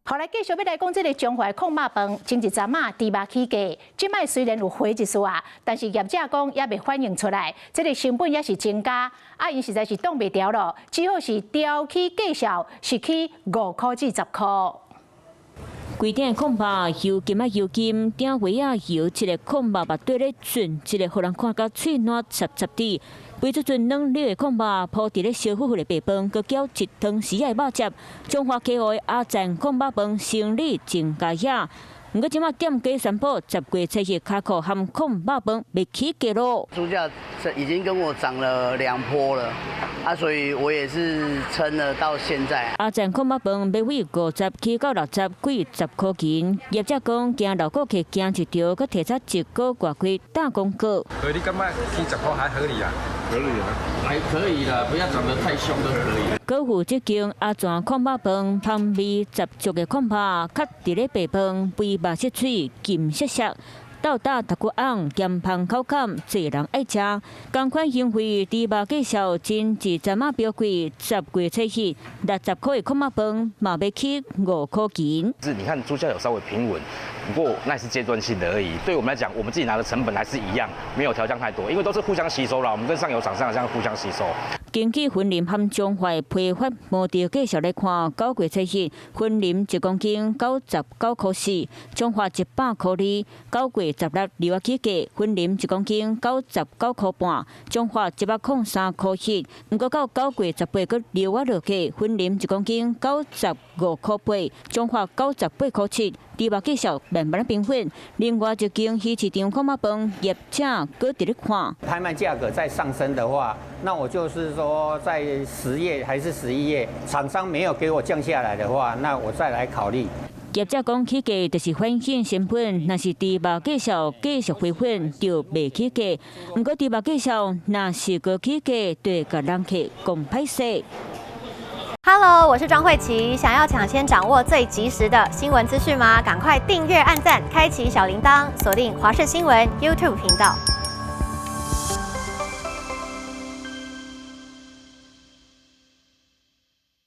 好來，繼續欲來講這个彰化爌肉飯，前一陣仔豬肉起價，這擺雖然有回一絲啊，但是業者講猶未反映出來，這个成本也是增加，啊，𪜶實在是擋袂牢囉，只好是調起價數，是起5箍至10箍。規頂的爌肉油金啊油金，頂尾仔油一个爌肉目底咧轉，一个予人看甲喙瀾濕濕的。圍這陣軟軟的爌肉鋪佇咧燒乎乎的白飯，閣攪一湯匙的肉汁。彰化溪湖的阿贊爌肉飯生理真佳呀！毋過這馬店家宣布，10月初一跤褲含爌肉飯欲起價囉。豬價已經跟我漲了2波了，啊，所以我也是撐了到現在。阿贊爌肉飯欲為50起到60，貴10箍錢。業者講，驚老顧客驚一著，閣提早一個外幾打廣告。所以你感覺起10箍還合理啊？合理啊，還可以啦，不要漲得太兇都可以。閣有這間阿泉爌肉飯，香味十足的爌肉，囥佇咧白飯，肥肉色水，金色色。鬥膽頭骨紅，鹹芳口感，濟人愛食。仝款因為豬肉價數真一陣仔飆貴，10月初一60箍的爌肉飯嘛欲起5箍錢。是，你看豬價有稍微平穩，不過那是階段性的而已。對我們來講，我們自己拿的成本還是一樣，沒有調降太多，因為都是互相吸收啦。我們跟上游廠商這樣互相吸收。根據雲林和彰化批發無著價數來看，9月初一，雲林1公斤99箍4，彰化100箍2。9月16六仔起價，雲林1公斤99箍半，彰化103箍7。毋過到9月18閣落仔落價，雲林1公斤95箍8，彰化98箍7。豬肉價數慢慢平穩。另外一間魚市場爌肉飯業者閣佇咧看，拍賣價格再上升的話，那我就是說在10月還是11月，廠商沒有給我降下來的話，那我再來考慮。業者講起價就是反映成本，若是豬肉價數繼續回穩，就袂起價。毋過豬肉價數若是閣起價，就會共人客講歹勢。 Hello，我是莊慧琪。想要搶先掌握最及時的新聞資訊嗎？趕快訂閱、按讚、開啟小鈴鐺，鎖定華視新聞 YouTube 頻道。